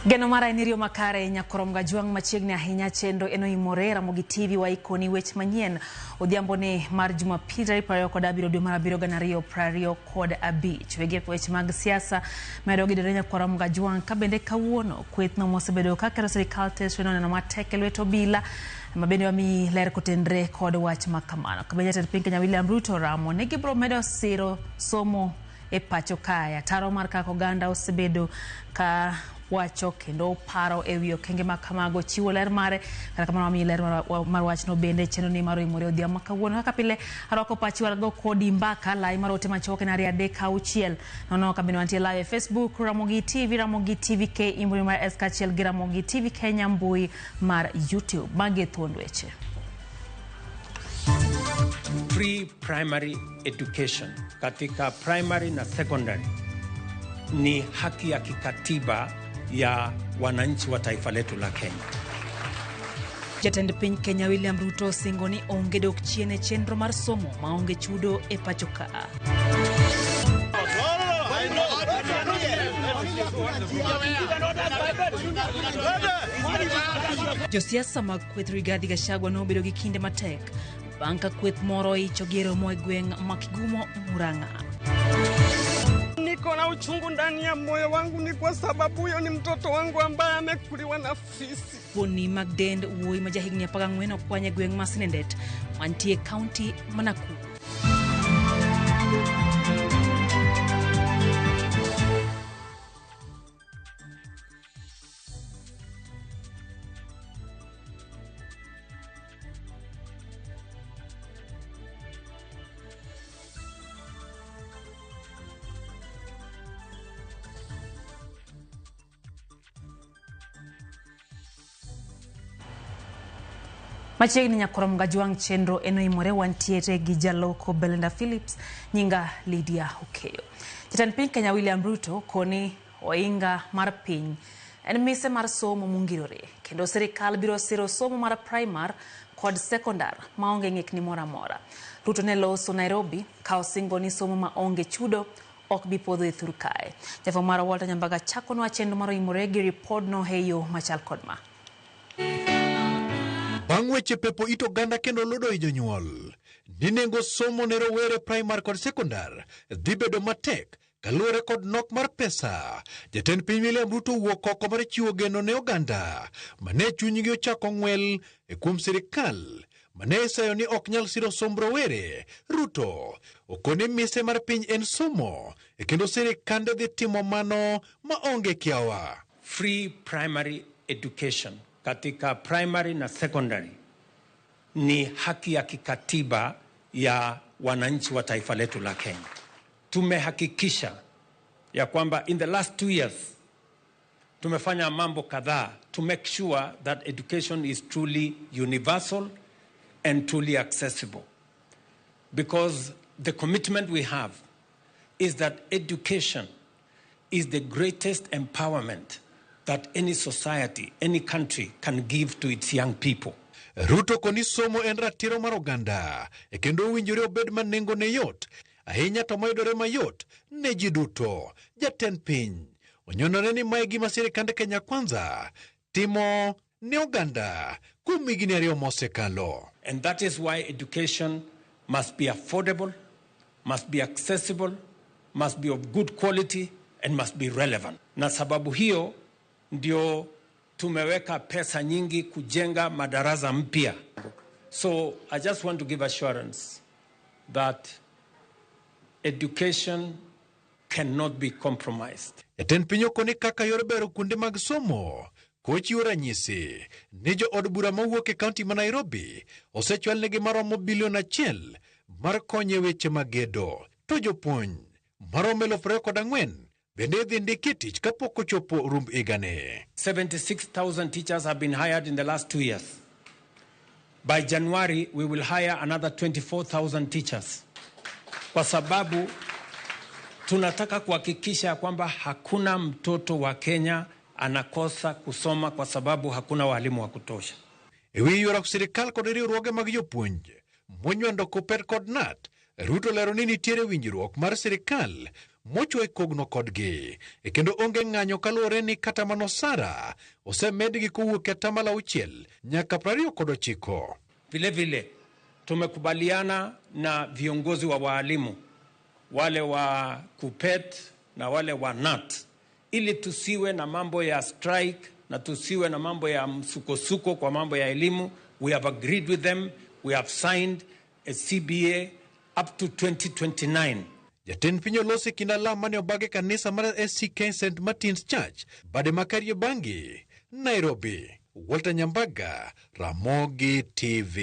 Geno mara en riyo makare nyakorom gajwang' machiegni ahinya chenro en oimore Ramogi TV waikoni wech manyien odhiambo ni mar Jumapil tarik 27 dwe mar abiriyo 2025. Wege weche mag siasa medo gidore nyakorom gajwang' ka bende kawuono kwethno mosebedo ka kero sirikal tesre noneno matek e lwet obila ma bende wamiyi ler kotenre kod wach ma kamano. Ka bende jatend piny Kenya William Ruto ramo ni gibiro medo siro somo e pacho kae. Ataro mar kaka oganda osebedo ka wacho kendo paro e wi okenge ma kamago chiwo ler mare. Kata kamano wamiyi ler mar wachno bende chenro ni mar oimore odhiambo ma kawuono. Kaka pile arwako pachi wargo kodi mbaka lai mar ote machuok en 2 3 6 nono ka bende wantie live e Facebook Ramogi TV, Ramogi TV K mbui mar S kaachiel gi Ramogi TV Kenya mbui mar YouTube. Magi e thuond weche. Free primary education katika primary na secondary ni haki ya kikatiba ya wananchi wa taifa letu la Kenya. Jatend piny Kenya William Ruto osingo ni onge dok chien e chenro mar somo maonge chudo e pacho ka. Josiasa mag kweth Rigathi Gachagua nobedo gi kinde matek bang' ka kweth moro oicho gi e romo e gweng' ma Kigumo, Murang'a. Niko na uchungu ndani ya moyo wangu, ni kwa sababu huyo ni mtoto wangu ambaye amekuliwa na fisi. Fuonni mag dend wuoyi ma jahigni 14 okwany e gweng' ma Sinendet mantie e kaunti ma Nakuru. Machiegni nyakorom gajwang' chenro en oimore wantiere gi jaloko Belinda Phillips nyinga Lydia Okeyo. Jatend piny Kenya William Ruto koni oinga mar piny en mise mar somo mongirore kendo sirikal biro siro somo mar primar kod sekondar maonge ng'ikni moro amora. Ruto ne loso Nairobi ka osingo ni somo maonge chudo ok bi podho e thur kae. Jafwambo marwa Walter Nyambaga chakonwa chenro mar oimore gi ripodno e yo machal kod ma. Bang' weche pepo it oganda kendo lodo i jonyuol ni nengo somo ne rowere primar kod sekondar dhi bedo matek kaluwore kod nok mar pesa. Jatend piny William Ruto owuok oko mar chiwo geno ne oganda mane chunygi ochako ng'wel e kuom sirikal mane iseyo ni ok nyal siro somb rowere. Ruto okoni mise mar piny en somo e kendo sirikande dhi timo mano maonge kiawa. Free primary education katika primary na secondary ni haki ya kikatiba ya wananchi wa taifa letu la Kenya. Tumehakikisha ya kwamba in the last 2 years tumefanya mambo kadhaa to make sure that education is truly universal and truly accessible. Because the commitment we have is that education is the greatest empowerment that any society, any country can give to its young people. Ruto koni somo en ratiro mar oganda e kendo owinjore obed ma nengone yot ahinya to mayudore mayot ne ji duto. Jatend piny onyonore ni mae gima sirikand Kenya Kwanza timo ne oganda kuom higni 2 mosekalo. And that is why education must be affordable, must be accessible, must be of good quality and must be relevant. Na sababu hiyo ndio tumeweka pesa nyingi kujenga madarasa mpya. So I just want to give assurance that education cannot be compromised. Jatend piny okoni kaka yor bero kuonde mag somo kochiwo ranyisi ni jo od bura mawuok e kaunti ma Nairobi osechwalnegi maromo bilion 1 mar konyo e weche mag gedo to jopuonj maromo 24,000 bende idhi ndiki e tich kapok ochopo rumb higani. 76,000 teachers have been hired in the last 2 years. By January, we will hire another 24,000 teachers. Kwa sababu tunataka kuhakikisha kwamba hakuna mtoto wa Kenya anakosa kusoma kwa sababu hakuna walimu wa kutosha. E wi ywaruok sirikal kod riwruoge mag jopuonj monywando KUPPET kod KNUT, Ruto lero ni nitiere winjruok mar sirikal mochwe e kogno kodgi. E kendo onge ng'anyo kaluwore ni kata mana osara osemedgi kowuok e atamalo 6 nyaka 29. Vile vile tumekubaliana na viongozi wa waalimu wale wa KUPPET na wale wa KNUT ili tusiwe na mambo ya strike na tusiwe na mambo ya msukosuko kwa mambo ya elimu. We have agreed with them. We have signed a CBA up to 2029. Jatend piny olosi kind alam mane obag e kanisa mar ACK St Martin's Church bade ma Kariobangi, Nairobi. Walter Nyambaga, Ramogi TV.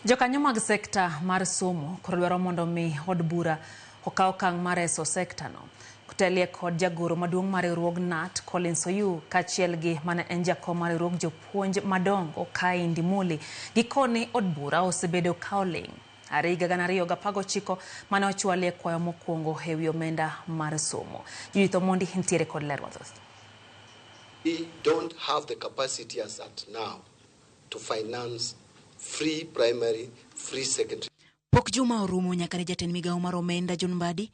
Jokanyo mag sekta mar somo koro dwaro mondo mi od bura okaw okang' mar reso sektano. Kotelie kod jagoro maduong' mar riwruog KNUT Collins Oyu kaachiel gi mane en jakom mar riwruog jopuonj madongo Kai Ndimuli, gikone od bura osebedo ka oling'. Are higa 2019 mane ochwalie kwayo mokwongo ewi omenda mar somo. Judith Omondi nitiere kod ler mathoth. We don't have the capacity as at now to finance free primary, free secondary. Pok juma orumo nyaka ne jatend migawo mar omenda John Mbadi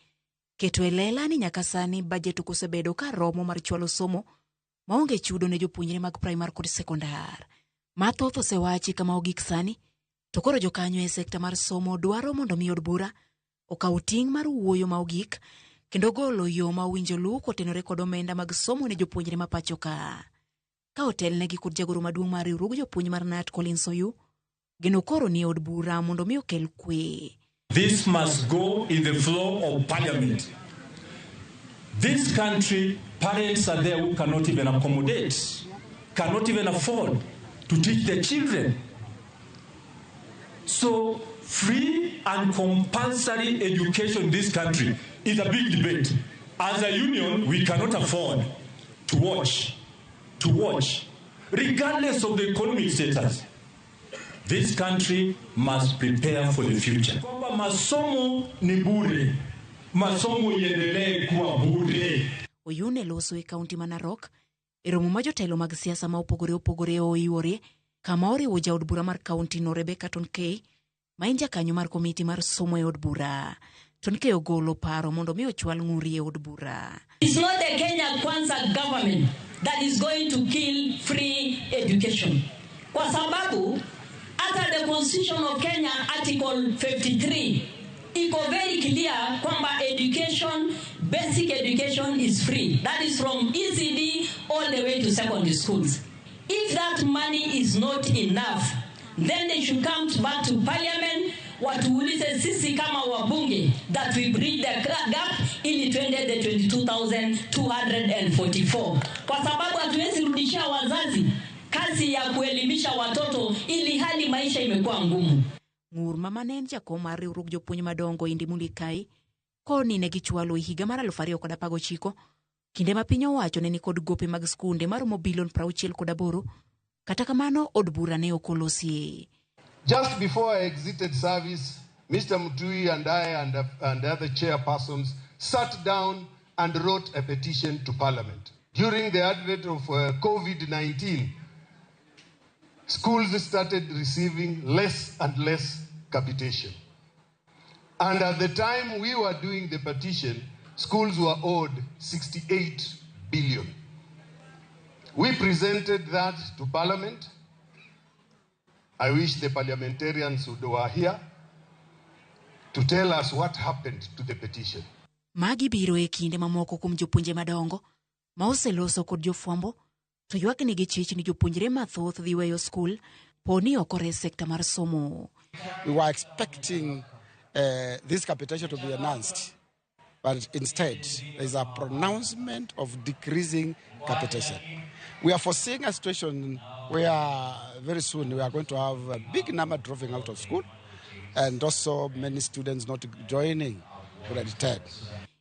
keto e lela ni nyaka sani bajet ok osebedo ka romo mar chwalo somo maonge chudo ne jopuonjre mag primar kod sekondar. Mathoth osewachi kama ogik sani, to koro jokanyo e sekta mar somo dwaro mondo mi od bura okaw ting' mar wuoyo ma ogik kendo golo yo ma owinjo luw kotenore kod omenda mag somo ne jopuonjre ma pacho ka. Ka otelnegi kod jagoro maduong' mar riwruog jopuonj mar KNUT Collins Oyu, geno koro ni od bura mondo mi okel kwe. This must go in the floor of parliament. This country, parents are there who cannot even accommodate, cannot even afford to teach their children. So free and compulsory education in this country is a big debate. As a union, we cannot afford to watch, regardless of the economic status. This country must prepare for the future. Kwamba masomo ni bure, masomo iendelee kuwa bure. Oyu ne loso e kaunti ma Narok e romo ma jotelo mag siasa ma opogore opogore oiwore kama oriwo jaod bura mar kaunti no Rebecca Tonkei ma en jakanyo mar komiti mar somo e od bura. Tonkei ogolo paro mondo mi ochwal ng'uri e od bura. It's not the Kenya Kwanza government that is going to kill free education. Kwa sababu hata the Constitution of Kenya Article 53 iko very clear kwamba education, basic education is free. That is from ECD all the way to secondary schools. If that money is not enough, then they should come back to parliament watuulize sisi kama wabunge that we bridge the gap ili twende the 22,244 kwa sababu hatuwezi rudishia wazazi kazi ya kuelimisha watoto ili hali maisha imekuwa ngumu. Ng'ur ma mane en jakom mar riwruog jopuonj madongo Indi Mulikai koni ne gichwalo e higa mar 2019 kinde ma piny owacho ne nikod gope mag skunde maromo bilion 68. Kata kamano od bura ne ok olosie. Just before I exited service, Mr. Mutui and I and other chairpersons sat down and wrote a petition to Parliament. During the advent of COVID 19, schools started receiving less and less capitation. And at the time we were doing the petition, schools were owed 68 billion. We presented that to Parliament. I wish the parliamentarians who were here to tell us what happened to the petition. Magi biro e kinde mamoko kuom jopuonje madongo ma oseloso kod jofwambo to ywak ni gichich ni jopuonjre mathoth dhi weyo skul po ni ok ores sekta mar somo. We were expecting this capitation to be announced, but instead there is a pronouncement of decreasing capitation. We are foreseeing a situation where very soon we are going to have a big number dropping out of school and also many students not joining grade 10.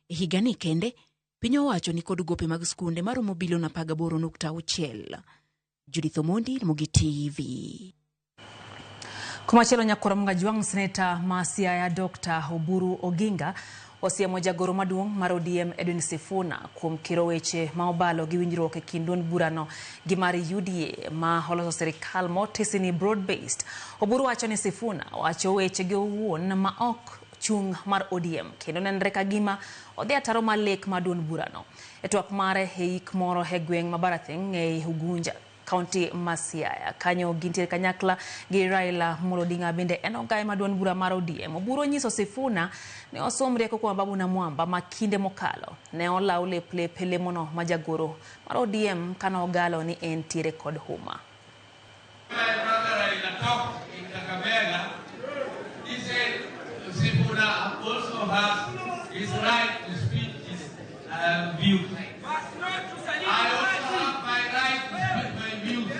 E higani kende, piny owacho ni kod gope mag skunde maromo bilion 18.6. Judith Omondi, Ramogi TV. Kumachielo nyakwar Mgajwang' seneta ma Siaya Dr. Oburu Oginga osiemo jagoro maduong' mar ODM Edwin Sifuna kuom kiro weche ma obalo gi winjruok e kind duond burano gi mar UDA ma oloso sirikal motisi ni broad based. Oburu wacho ni Sifuna wacho weche gi owuon ma ok chung' mar ODM kendo nenre ka gima odhi ataro mar lek mar duond burano. E twak mare e ik moro e gweng' ma Barathing' ei Ugunja, kaunti ma Siaya. Kanyo gintiere kanyakla gi Raila Amolo Odinga bende en ogaye ma duond bura mar ODM. Oburu onyiso Sifuna ne osom rieko kuom Ababu Namwamba ma kinde mokalo ne olaw lep lep e lemono ma jagoro mar ODM kane ogalo ni entiere kod huma. My brother Raila talked in Kakamega. He said Sifuna also has his right to speak his views. I also have my right to speak my views.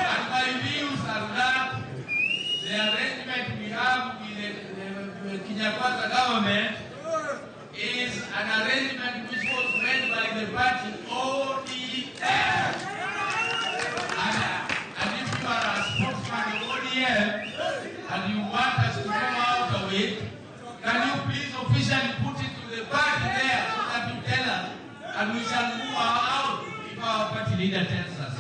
And my views are that the arrangement we have with the Kenya Kwanza government is an arrangement which was made by the party ODM. And if you are a spokesman of ODM and you want us to come out of it, can you please officially put it to the party there so that you tell us, and we shall move out if our party leader tells us.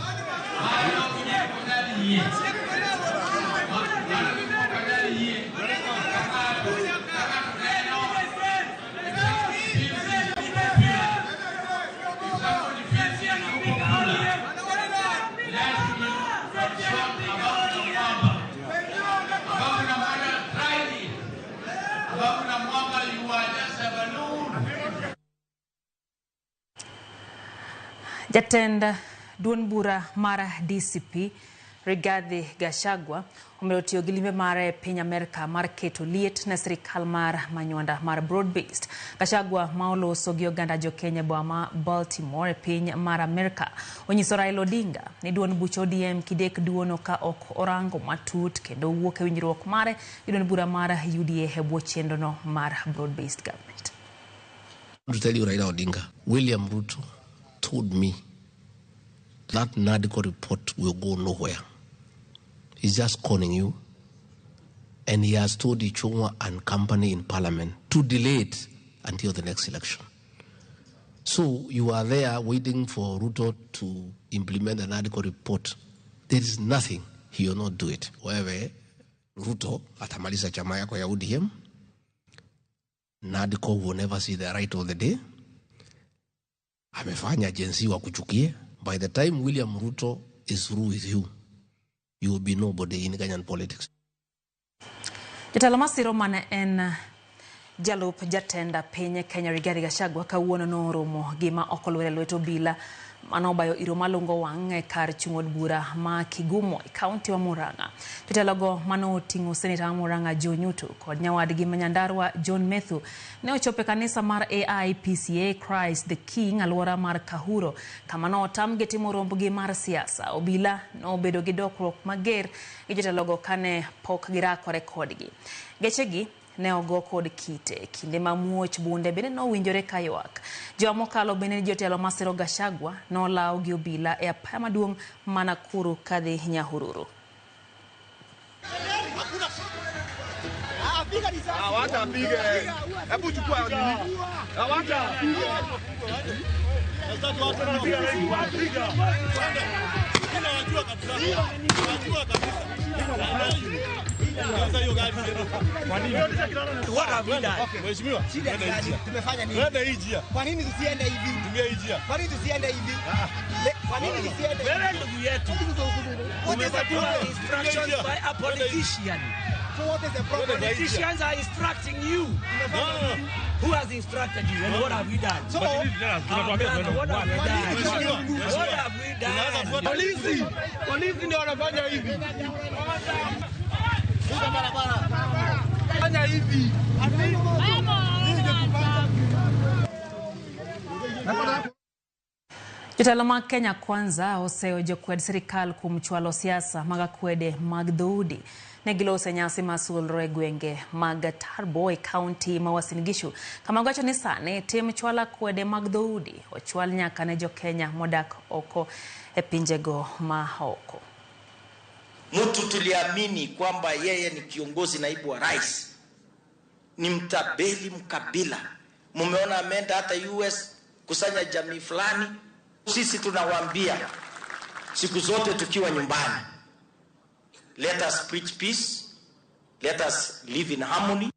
Jatend duond bura mar DCP Rigathi Gachagua omedo tiyo gi limbe mare e piny Amerka mar keto liet ne sirikal mar manywanda mar broad-based. Gachagua ma oloso gi oganda jokenya e boma ma Baltimore e piny mar Amerka onyiso Raila Odinga ni duond buch ODM kidek duono ka ok orango matut kendo owuok e winjruok mare gi duond bura mar UDA e bwo chenrono mar broad-based government. To tell you, Raila Odinga, William Ruto told me that NADCO report will go nowhere. He's just conning you. And he has told Ichung'wah and company in parliament to delay it until the next election. So you are there waiting for Ruto to implement the NADCO report. There is nothing. He will not do it. Wewe, Ruto atamaliza chama yako ya ODM. NADCO will never see the right of the day. Amefanya Gen Z wakuchukie. By the time William Ruto is through with you, you will be nobody in Kenyan politics. Jatelo masiro mane en jalup jatend piny Kenya Rigathi Gachagua kawuono noromo gi ma ok olwere lwet obila manobayo iro malungo wang' e kar chung' od bura ma Kigumo e kaunti ma Murang'a. Jotelogo manoting'o seneta ma Murang'a Joe Nyutu kod nyawadgi ma Nyandarua John Methu ne ochopo e kanisa mar AIPCA Christ the King alwora mar Kahuro kama notamgi timo rombgi mar siasa. Obila nobedo gi dokruok mager gi jotelogo kane pok girakore kodgi. Gechegi ne ogo kod kite kinde ma muoch bunde bende nowinjore ka ywak. Juma mokalo bende jotelo masiro Gachagua nolaw gi obila e apaya maduong' ma Nakuru kadhi Nyahururu. What have we done? Kwa nini tusiende hivi? Kwa nini tusiende hivi? Kwa nini tusiende hivi? Wewe ndugu yetu. Umepatiwa instructions by a politician. So what is the problem? Politicians are instructing you. No. Who has instructed you and what have we done? So, what have we done? What have we done? Polisi, polisi ndio wanafanya hivi. Fanya hivi. Jotelo mag Kenya Kwanza oseyo jokwed sirikal kuom chwalo siasa mag akwede mag dhoudi. Ne giloso nyasi mar sulro e gwenge mag Tarbo e kaunti ma Uasin Gishu kama giwacho ni sani tim chwalo akwede mag dhoudi ochwal nyaka ne jokenya modak oko e pinjego ma oko. Mtu tuliamini kwamba yeye ni kiongozi naibu wa rais, ni mtabeli mkabila. Mumeona ameenda hata US kusanya jamii fulani. Sisi tunawaambia siku zote tukiwa nyumbani, let us preach peace, Let us live in harmony.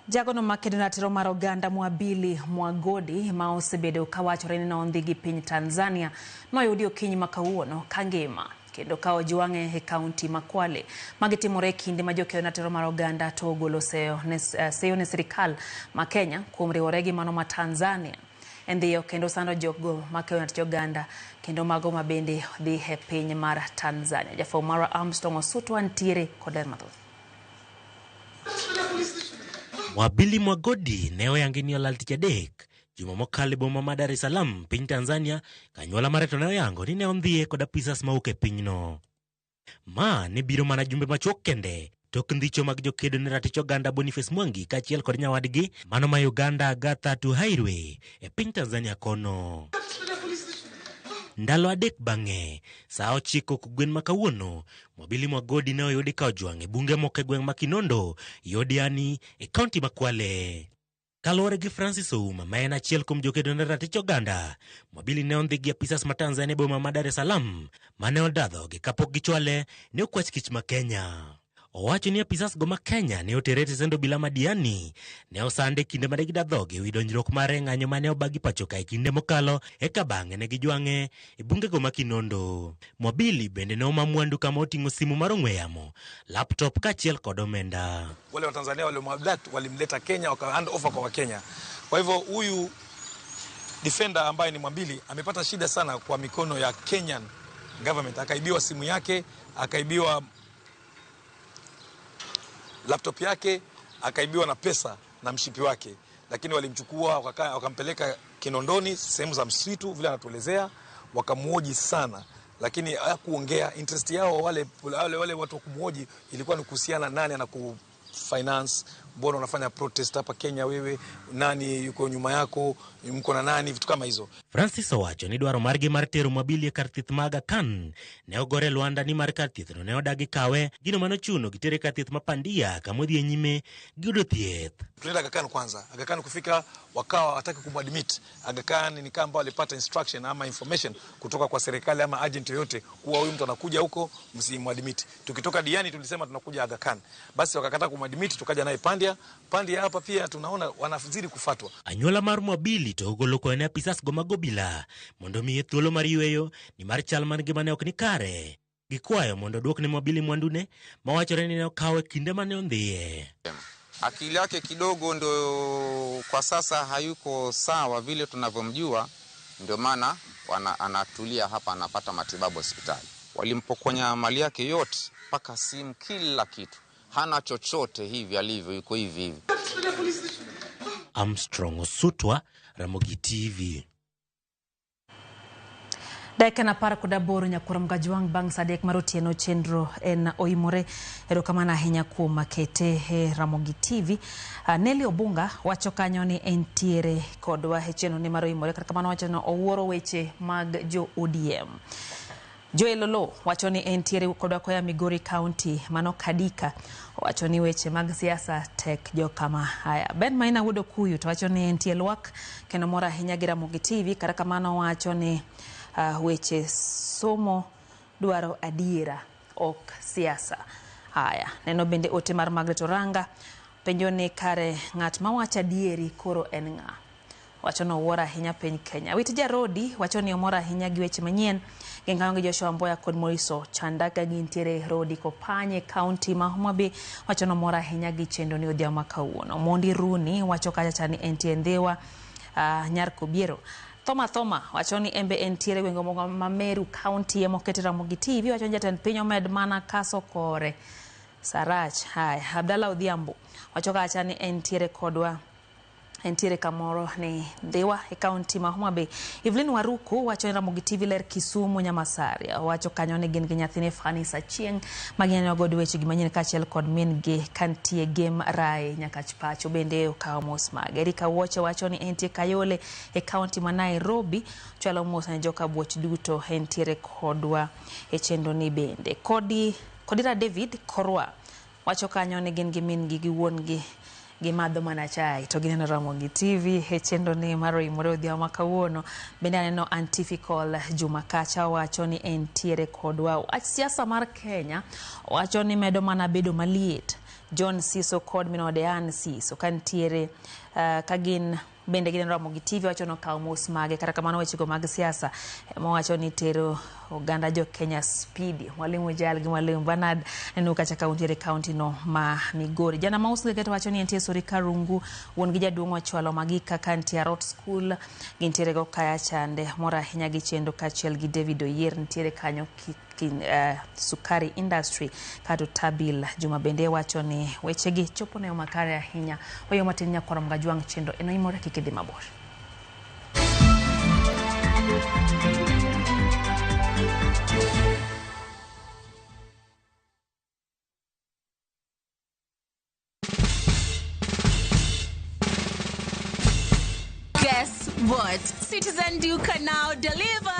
Jagono makedo ratiro mar oganda Mwabili Mwagodi ma osebedo kawachore ni nondhi gi piny Tanzania noyudi okinyi ma kawuono kangima kendo ka ojwang'e e kaunti ma Kwale. Magi timore e kinde ma jokedo ratiro mar oganda to ogolo seyo ne sirikal ma Kenya kuom riwore gi mano ma Tanzania e ndhiyo kendo sando jogo makedo ratich oganda kendo mago ma bende dhi e piny mar Tanzania. Jafwambo marwa Armstrong Osutwa ntiere kod ler mathoth. Mwabili Mwagodi ne oyangi ni olal tich adek juma mokalo e boma ma Dar es Salaam piny Tanzania ka anyuola mare to ne oyango ni ne ondhiye kod apisas mawuok e pinyno. Ma ne biro mana jumbe machuok kende tok ndhicho mag jokedo ne ratich oganda Boniface Mwangi kaachiel kod nyawadgi mano ma Uganda Agatha Tuhairwe e piny Tanzania kono. Ndalo adek bang'e, saa 9 kogwen ma kawuono, Mwabili Mwagodi ne oyudi ka ojwang' e bunge moko e gweng' ma Kinondo, Yodiani, e kaunti ma Kwale. Kaluwore gi Francis Ouma, ma en achiel kuom jokedo ne ratich oganda, Mwabili ne ondhi gi apisas ma Tanzania e boma ma Dar es Salaam, mane odadhogi kapok gichwale ne okwach kich ma Kenya. Owacho ni apisas go ma Kenya ne otere e tesend obila ma Diani, ne osande kinde mane gidadhogi ewi donjruok mare e ng'anyo mane obagi pacho ka e kinde mokalo, eka bang'e ne gijwang'e e bungego ma Kinondo. Mwabili bende ne oma mwandu kama oting'o simu mar ong'we yamo, laptop kaachiel kod omenda. Wale wa Tanzania wale mwabdat walimleta Kenya waka hand over kwa Wakenya. Kwa hivyo huyu defender ambaye ni Mwabili amepata shida sana kwa mikono ya Kenyan government. Akaibiwa simu yake, akaibiwa laptop yake, akaibiwa na pesa na mshipi wake. Lakini walimchukua wakampeleka Kinondoni, sehemu za msitu vile anatuelezea, wakamuoji sana. Lakini hakuongea. Interest yao wale watu kumuoji ilikuwa ni kuhusiana nani anaku finance, mbona unafanya protest hapa Kenya wewe, nani yuko nyuma yako, mko na nani, vitu kama hizo. Francis owacho ni dwaro margi mar tero Mwabili e kar thieth ma Aga Khan ne ogore lwanda ni mar kar thieth no ne odagi kawe, gino manochuno gitere kar thieth ma Pandia kama odhi e nyime gi yudo thieth. Tulienda Aga Khan kwanza. Aga Khan kufika wakawa hataki kumadmit. Aga Khan ni kama walipata instruction ama information kutoka kwa serikali ama agent yoyote kuwa huyu mtu anakuja huko msimadmit. Tukitoka Diani tulisema tunakuja Aga Khan. Basi wakakataa kumadmit, tukaja naye Pandia. Pandia hapa pia tunaona wanazidi kufatwa. Anyuola mar Mwabili to ogolo kwayo ne apisas go mag obila mondo miye thuolo mar yweyo ni mar chal mar ngimane ok ni kare. Gikwayo mondo oduokne Mwabili mwandune mawachore ni ne okawe kinde mane ondhiye. Akili yake kidogo ndo kwa sasa hayuko sawa vile tunavyomjua, ndio maana anatulia hapa anapata matibabu hospitali. Walimpokonya mali yake yote mpaka simu, kila kitu. Hana chochote hivi alivyo, yuko hivi hivi. Armstrong Osutwa, Ramogi TV. Dakika na 18 nyakura mgajwang' bang' sa 3 mar otieno chenro en oimore. Erokamano ahinya kuom kete e Ramogi TV. Nelly Obunga wacho kanyo ni entiere kodwa e chenro ni mar oimore, kata kamano wacho ni owuoro weche mag jo ODM. Joel Olo wacho ni entiere kodwa koya Migori County, mano Kadika, wacho ni weche mag siasa tek jokama haya. Ben Maina wuod Okuyu to wacho ni entie Lwak kendo mor ahinya gi Ramogi TV, kata kamano wacho ni weche somo dwaro adiera ok siasa. Haya, neno bende ote mar Margaret Oranga penjo ni kare ng'at mawacho adieri koro en ng'a? Wacho ni owuoro ahinya piny Kenya. Wit Jarodi wacho ni omor ahinya gi weche manyien gi gi Joshua Mboya kod Moriso Chandaka gintiere Rodi Kopanye County ma Homa Bay, wacho ni omor ahinya gi chenro ni odhiambo ma kawuono. Mondi Runi wacho kacha cha ni entie Ndhiwa, Nyar Kobiero. Thoma wacho ni embe entiere gwenge moko ma Meru County emokete Ramogi TV, wacho ni jatend piny omed mana kaso kore Sarach. Haya, Abdalla Odhiambo wacho kacha ni entiere kodwa, entiere kamoro ni Ndhiwa e county ma Homa Bay. Evelyn Waruku wacho ni Ramogi TV ler Kisumu Nyamasaria, wacho kanyo ni gin gi nyathine Fanny Sachieng magineno godo weche gi manyien kaachiel kod min gi kantie Gem Rai Nyakach pacho bende okawo mos mage. Erika Wuoche wacho ni entie Kayole e county ma Nairobi, chwalo mos ne joka buoch duto entiere kodwa e chenro ni bende. Kodira David Korwa wacho kanyo ni gin gi min gi gi wuon gi Gimadho mana chai to gineno Ramogi TV e chenro ni mar oimore odhiambo ma kawuono. Bende aneno Antifical Juma kacha wacho ni entiere kodwa. Wach siasa mar Kenya wacho ni medo mana bedo maliet. John Siso kod minode Ann Siso ka nitiere ka gin bende gineno Ramogi TV wacho ni okawo mos mage. Kata kamano wechego mag siasa mowacho ni tero oganda jo Kenya speedy. Mwalimu Jal gi Mwalimu Bernard neno kacha ka untiere kaunti no ma Migori. Jana Maus Gegeto wacho ni entie Sori Karungu, wuon gi jaduong' ochwalo magika ka nitie Arot School, gintiere go Kaya Chande, mor ahinya gi chenro kaachiel gi David Oyier nitiere kanyo Sukari Industry kato Tabil Juma bende wacho ni wechegi chopo ne makare ahinya. Weyo matin nyakwar Mgajwang' chenro eno imore kik idhi mabor. Guess what? Citizen Duka now delivers!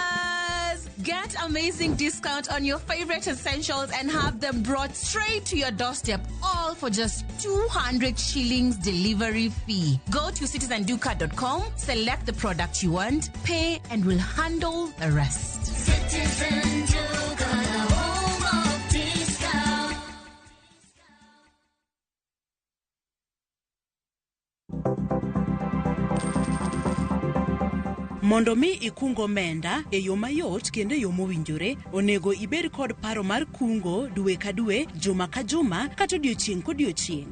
Get amazing discount on your favorite essentials and have them brought straight to your doorstep, all for just 200 shillings delivery fee. Go to citizenduka.com, select the product you want, pay, and we'll handle the rest. Citizen Duka, the home of discount. Mondo mi ikung omenda e yo mayot kendo e yo mowinjore, onego ibed kod paro mar kungo dwe ka dwe, juma ka juma, kata odiochieng' kodiochieng'.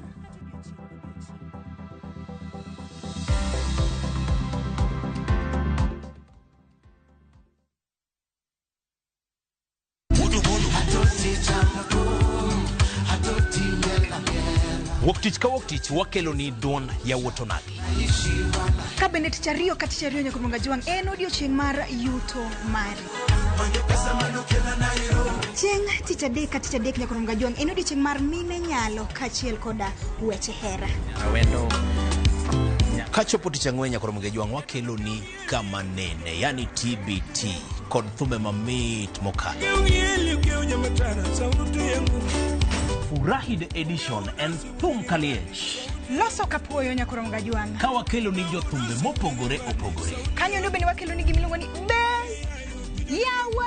Wuok tich ka wuok tich wakelo ni duond yawuot onagi. Ka bende tich ariyo ka tich ariyo nyaka Mgajwang' en odiochieng' mar yuto mari. Chieng' tich adek ka tich adek nyaka Mgajwang' en odiochieng' mar mine nyalo kaachiel koda weche hera. Kachopo tich ang'wen nyaka Mgajwang' wakelo ni kama nene, yani TBT kod thumbe mamit mokalo. Furahi the edition and thum kaliech. Loso kapuoyo nyaka Mgajwang'. Ka wakelo ni jothumbe mopogore opogore. Kanyo ndo bende wakelo ni gimiluongo ni be yawa.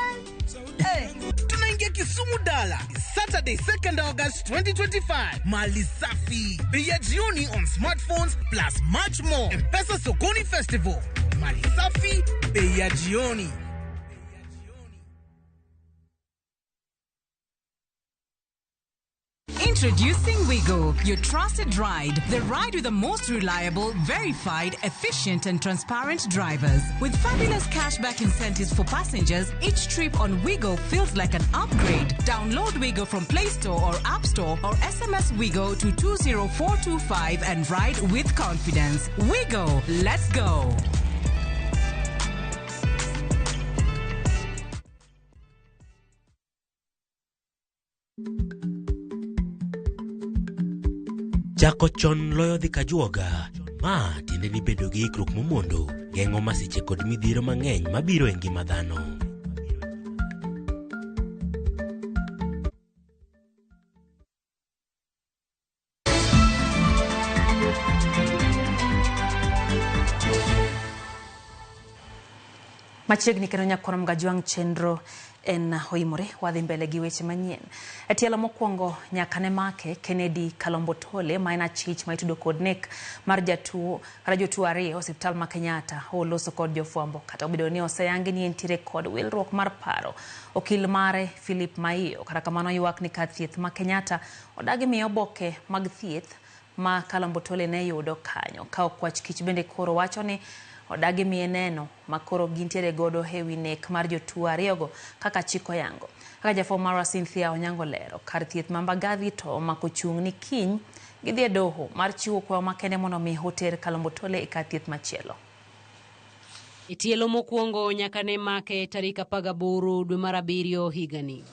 Tunaingia Kisumu Dala Saturday 2nd August 2025. Mali safi, bei ya jioni on smartphones plus much more. M-Pesa Sokoni Festival. Mali safi, bei ya jioni. Introducing Wigo, your trusted ride. The ride with the most reliable, verified, efficient and transparent drivers. With fabulous cashback incentives for passengers, each trip on Wigo feels like an upgrade. Download Wigo from Play Store or App Store or SMS Wigo to 20425 and ride with confidence. Wigo, let's go. Chako chon loyo dhi kajuoga. Ma tiende ni bedo gi ikruok momondo, geng'o masiche kod midhiero mang'eny mabiro e ngima dhano. Machiegni kendo nyakwar Mgajwang' chenro en oimore wadhi mbele gi weche manyien. E tielo mokwongo nyaka ne make Kennedy Kalombo Tole ma en achich ma itudo kod nek mar jatuo kata jotuo ariyo osiptal ma Kenyatta oloso kod jofwambo kata obedo ni oseyangi ni entiere kod wilruok mar paro. Okil mare Philip Maiyo kata kamano ywak ni kar thieth ma Kenyatta odagi miyo oboke mag thieth ma Kalombo Tole ne yudo kanyo. Ka okwach kich bende koro wacho ni odagi miye neno makoro gintiere godo ewi nek mar jotuo ariyogo kaka chik oyango. Kaka jafwambo marwa Cynthia Onyango lero, kar thieth ma Mbagathi to omako chung' ni kiny gidhi e doho mar chiwo kwayo makende mondo mi oter Kalombo Tole e kar thieth machielo. E tielo mokwongo nyaka ne make tarik 18 dwe mar 7 higani.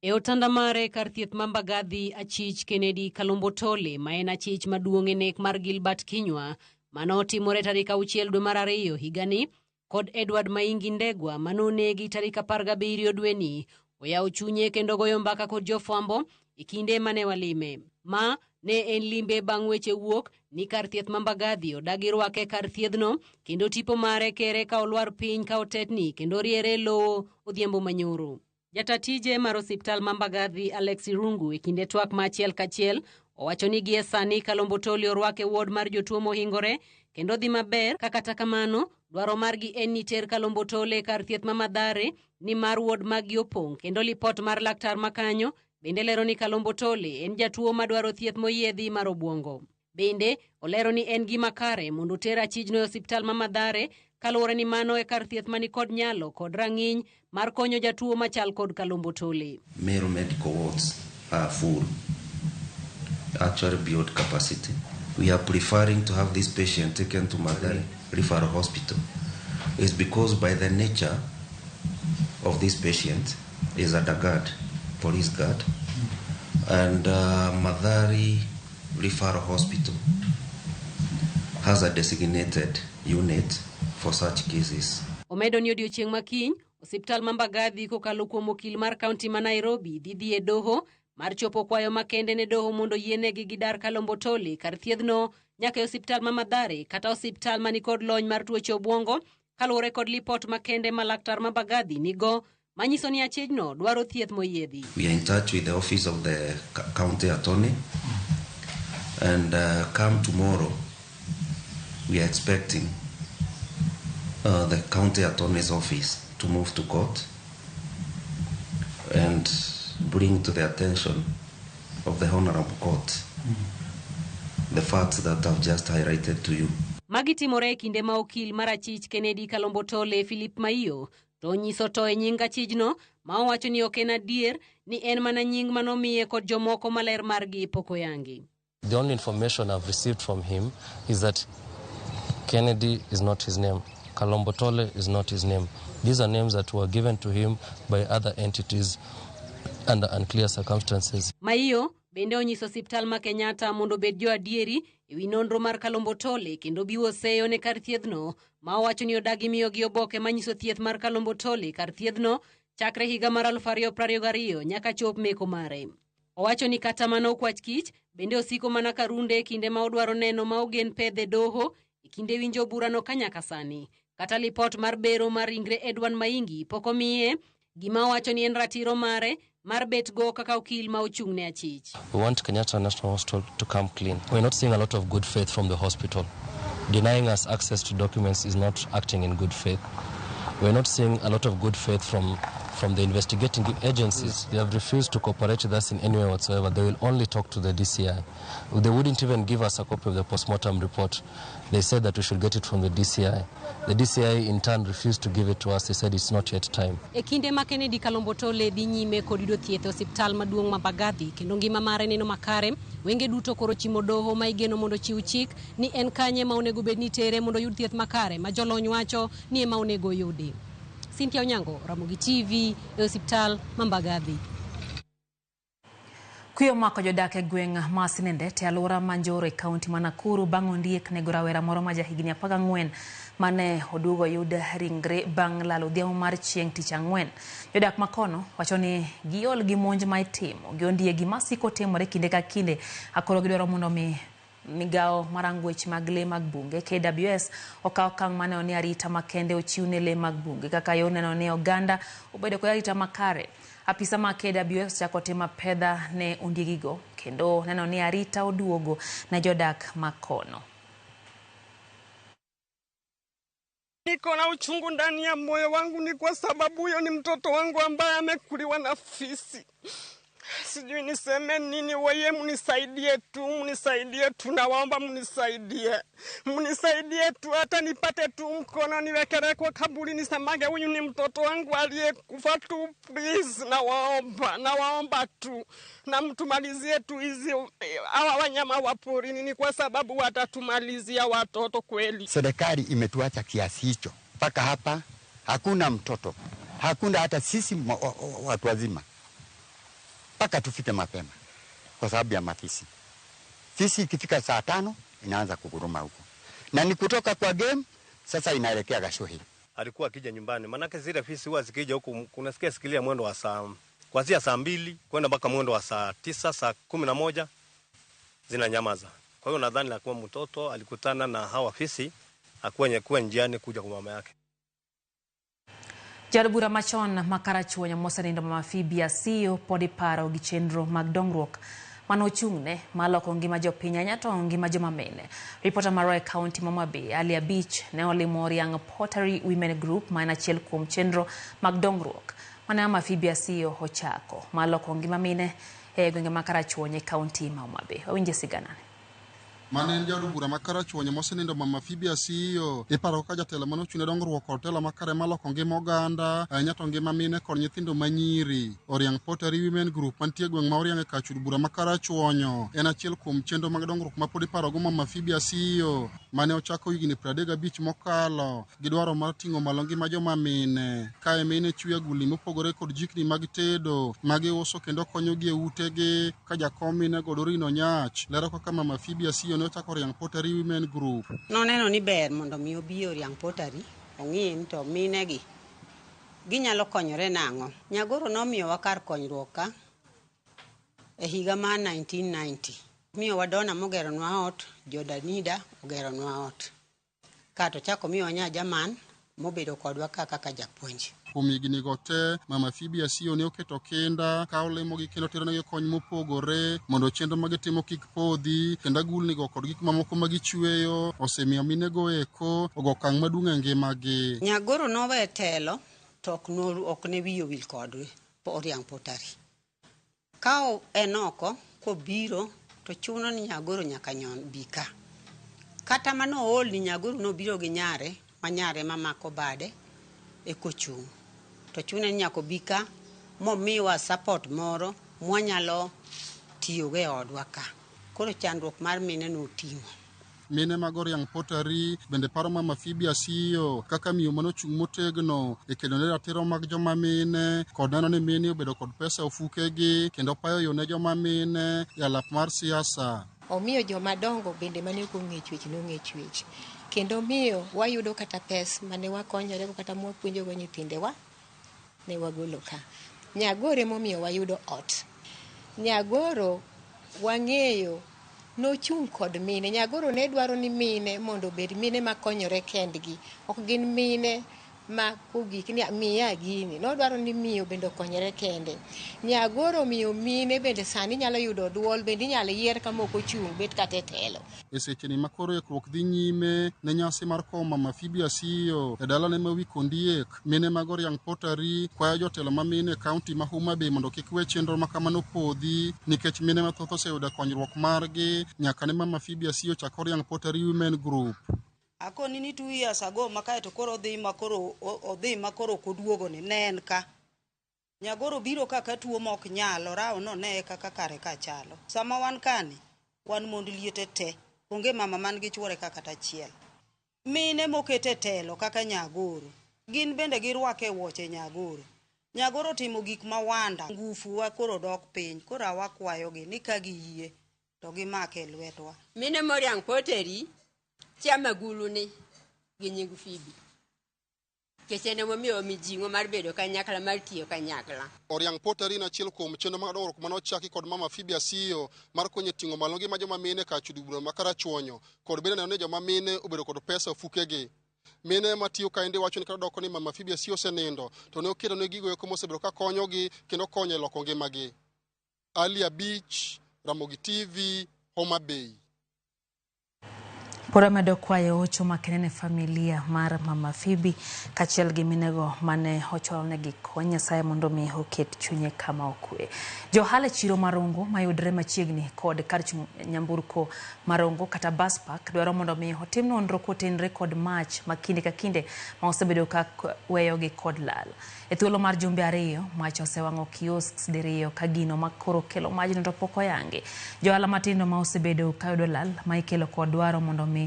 E otanda mare kar thieth ma Mbagathi, achich Kennedy Kalombo Tole ma en achich maduong' e nek mar Gilbert Kinyua manotimore tarik 6 dwe mar 2 higani kod Edward Maingi Ndegwa manonegi tarik 17 dweni oyawo chunye kendo goyo mbaka kod jofwambo e kinde mane walime. Ma ne en limbe bang' weche wuok ni kar thieth ma Mbagathi odagi rwake kar thiedhno kendo tipo mare kere ka olwar piny ka otetni kendo riere lowo odhiambo manyoro. Jata tije mar osiptal ma Mbagathi Alex Irungu e kinde twak ma achiel kachiel owacho ni gie sani Kalombo Tole orwake ward mar jotuo mohingore kendo dhi maber ka kata kamano dwaro margi en ni ter Kalombo Tole kar thieth ma Mathare nimar ward maggi opong' kendo lipot mar laktar makanyo bende lero ni Kalombo Tole en jatuo madwaro thieth moyiedhi mar obwongo. Bende olero ni en gima kare mondo oter achijno e osiptal ma Mathare kaluwore ni mano e kar thieth manikod nyalo kod rang'iny mar konyo jatuo machal kod Kalombo Tole. Meru medical wards are full, actually beyond capacity. We are preferring to have this patient taken to Mathare Referral Hospital. It's because by the nature of this patient is under guard, police guard, and Mathare Referral Hospital has a designated unit for such cases. Omedo ni odiochieng' makiny, osiptal ma Mbagathi kokalo kuom okil mar kaunti ma Nairobi dhi dhi e doho mar chopo kwayo makende ne doho mondo yienegi gidar Kalombo Tole kar thiedhno nyaka e osiptal ma Mathare kata osiptal manikod lony mar tuoche obwongo kaluwore kod lipot makende ma laktar ma Mbagathi nigo manyiso ni achijno dwaro thieth moyiedhi. We are in touch with the office of the county attorney, and come tomorrow we are expecting the county attorney's office to move to court and bring to the attention of the honorable court the facts that I've just highlighted to you. Magi timore e kinde ma okil mar achich Kennedy Kalombo Tole Philip Maiyo to onyiso to e nying achijno ma owacho ni ok en adier ni en mana nying manomiye kod jomoko maler margi pok oyangi. The only information I've received from him is that Kennedy is not his name. Kalombo Tole is not his name. These are names that were given to him by other entities under unclear circumstances. Maiyo bende onyiso osiptal ma Kenyatta mondo obed jo adieri ewi nonro mar Kalombo Tole kendo biwo seyo ne kar thiedhno ma owacho ni odagi miyogi oboke manyiso thieth mar Kalombo Tole kar thiedhno chakre higa mar 2022 nyaka chop meko mare. Owacho ni kata mana okwach kich bende osiko mana karunde e kinde ma odwaro neno ma ogen pedhe doho e kinde winjo burano ka nyaka sani. Kata lipot mar bero mar ringre Edwin Maingi pok omiye gima owacho ni en ratiro mare mar bet go kaka okil ma ochung' ne achich. We want Kenyatta National Hospital to come clean. We're not seeing a lot of good faith from the hospital. Denying us access to documents is not acting in good faith. We're not seeing a lot of good faith from the investigating agencies. They have refused to cooperate with us in any way whatsoever. They will only talk to the DCI. They wouldn't even give us a copy of the postmortem report. They said that we should get it from the DCI. The DCI in turn refused to give it to us. They said it's not yet time. E kinde ma Kennedy Kalombo Tole dhi nyime kod yudo thieth e osiptal maduong' ma Mbagathi kendo ngima mare neno makare, wenge duto koro chimo doho ma igeno mondo chiw chik ni en kanye ma onego bed ni tere mondo oyud thieth makare ma jolony wacho ni ema onego oyudi. Cynthia Onyango, Ramogi TV, e osiptal ma Mbagathi. Kuyo omako jodak e gweng' ma Sinendet e alwora ma Njoro e kaunti ma Nakuru bang' ondiek nego rawera moro ma jahigni 14 mane oduogo oyud ringre bang' lalo odhiambo mar chieng' tich ang'wen. Jodak makono wacho ni giol gi monj ma itimo gi ondiegi masiko timore kinde ka kinde akoro gidwaro mondo mi migao mar ang'wech mag lee mag bunge KWS okaw okang' maneno ni arita makende ochiw ne lee mag bunge kaka yor neno ni oganda obedo kod arita makare. Apisa ma KWS chako timo apedha ne ondiegigo kendo neno ni arita oduogo ne jodak makono. Niko na uchungu ndani ya moyo wangu ni kwa sababu huyo ni mtoto wangu ambaye amekuliwa na fisi. Sijui niseme nini, weye mnisaidie tu, mnisaidie tu, nawaomba mnisaidie. Mnisaidie tu, hata nipate tu mkono niwekele kwa kaburi nisemage huyu ni mtoto wangu aliyekufa tu, please, nawaomba, nawaomba tu. Na mtumalizie tu hizi hawa wanyama wa porini ni kwa sababu watatumalizia watoto kweli. Serikali imetuacha kiasi hicho. Mpaka hapa hakuna mtoto, hakuna hata sisi watu wazima. Mpaka tufike mapema kwa sababu ya mafisi. Fisi ikifika saa 5 inaanza kuguruma huko. Na ni kutoka kwa game sasa inaelekea Gashuhi. Alikuwa akija nyumbani, manake zile fisi huwa zikija huku kunasikia sikilia mwendo wa saa Kuanzia saa 2 kwenda mpaka mwendo wa saa 9, saa 11 zinanyamaza. Kwa hiyo nadhani la kuwa mtoto alikutana na hawa fisi akuwa njiani kuja kwa mama yake. Jaod bura machon ma Karachuonyo mosenindo Mama Phoebe Asiyo pod iparo gi chenro mag dongruok manochung'ne maloko ngima jopiny ahinya to ngima joma mine. Ripota marwa e kaunti ma Homa Bay Ali Abich ne olimo Oriang Pottery Women Group ma en achiel kuom chenro mag dongruok mane Mama Phoebe Asiyo ochako maloko ngima mine e gwenge ma Karachuonyo e kaunti ma Homa Bay. Wawinje siganane. Mane en jaod bura ma Karachuonyo mosenindo Mama Phoebe Asiyo iparo kaka jatelo manochung' ne dongruok kod telo makare maloko ngima oganda ahinya to ngima mine kod nyithindo manyiri. Oriang Pottery Women Group mantie e gweng' ma Oriang e kach od bura ma Karachuonyo en achiel kuom chenro mag dongruok ma pod iparogo Mama Phoebe Asiyo mane ochako higni 35 mokalo gi dwaro mar ting'o malo ngima joma mine. Kae mine chweyo agulni mopogore kod jikni mag tedo magiuso kendo konyogi e utegi ka jakom mine go Doreen Onyach lero kaka Mama Phoebe Asiyo ne ochako Oriang Pottery Women Group. Noneno ni ber mondo mi obi Oriang Pottery ong'i ni to mine gi ginyalo konyore nang'o. Nyagoro nomiyowa kar konyruok ka e higa mar 1990. Miyowa dona mogeronwa ot, Jodanida ogeronwa ot. Kato chako miyowa nya Jaman mobedo kodwa ka kaka japuonj. Kuom higni go te, Mama Phoebe Asiyo ne oketo kinda ka olemogi kendo teronegi kony mopogore mondo chenro magitimo kik podhi kendo agulnigo kod gik mamoko magichweyo osemiyo minego eko ogo okang' maduong' e ngimagi. Nyagoro nowe telo to ok ne wiye owil kodgi Oriang Pottery. Ka en oko kobiro to chuno ni Nyagoro nyaka nyon bi ka. Kata mano ool ni Nyagoro nobiro gi nyare ma nyare mamako bade ekochung'. To chune ni nyaka obi ka momiwa support moro mwanyalo tiyogo e odwa ka. Koro chandruok mar mine noting'o. Mine mag Oriang Pottery bende paro Mama Phoebe Asiyo kaka miyo manochung' motegno e kedo ne ratiro mag joma mine kod neno ni mine obedo kod pesa e ofukegi kendo payo yo ne joma mine e alap mar siasa. Omiyo joma dongo bende mane ok ong'e chwech nong'e chwech. Kendo miyo wayudo kata pes mane wakonyorego kata mwapuonjogo nyithindewa ne wagolo ka. Nyagoro emomiyo wayudo ot. Nyagoro wang'eyo nochung' kod mine. Nyagoro ne dwaro ni mine mondo obed mine makonyore kendgi. Ok gin mine ma kogik ni miya gini. Nodwaro ni miyo bende okonyre kende. Nyagoro miyo mine bende sani nyalo yudo duol bende inyalo yier kama ok ochung' bet kata e telo. E secheni ma koro ikruok dhi nyime ne nyasi mar kowo Mama Phoebe Asiyo e dalane ma wi Kondiek, mine mag Oriang Pottery kwayo jotelo ma mine e kaunti ma Homa Bay mondo kik we chenro ma kamano podhi nikech mine mathoth oseyudo konyruok margi nyaka ne Mama Phoebe Asiyo chak Oriang Pottery Women Group. Akoni ni 2 years ago makae to koro odhi makoro ok oduogo ni ne en ka. Nyagoro biro kaka tuo mok nyal, orawo noneye kaka kare ka chalo. Sama wan kani, wan mond liete te, onge mama man gi chuore ka kata achiel. Mine mokete telo kaka Nyagoro, gin bende girwake wuoche Nyagoro. Nyagoro timo gik mawanda, ngufu wa koro dok piny, koro awakwayogi ni ka giyie to gimake lwetwa. Mine Oriang Pottery chama gulu ni gi nying Phoebe. Nikech en emomiyo mijing'o mar bedo kanyakla mar tiyo kanyakla. Oriang Pottery en achiel kuom chenro mag dongruok manochaki kod Mama Phoebe Asiyo mar konyo e ting'o malo ngima joma mine kach od bura ma Karachuonyo kod bende neno ni joma mine obedo kod pesa e ofukegi. Mine matiyo kaendi wacho ni kata doko ni Mama Phoebe Asiyo osenindo to ne oketo ne gigo eko mosebedo ka konyogi kendo konyo e loko ngimagi. Ali Abich, Ramogi TV, Homa Bay. Pod amedo kwayo hocho makende ne familia mar Mama Phoebe kaachiel gi minego mane ochwalnegi kony. Nyasaye mondo mi oket chunye kama okwe. Jo ohala e chiro mar Rongo mayudre machiegni kod kar chung' nyamburko mar Rongo kata bus park dwaro mondo mi otim nonro kotenre kod mach ma kinde ka kinde ma osebedo ka weyogi kod lal. E thuolo mar jumbe 2, mach osewang'o kiosks 2 ka gino ma koro kelo majno to pok oyangi. Jo ohala matindo ma osebedo ka yudo lal ma ikelo kod dwaro mondo mi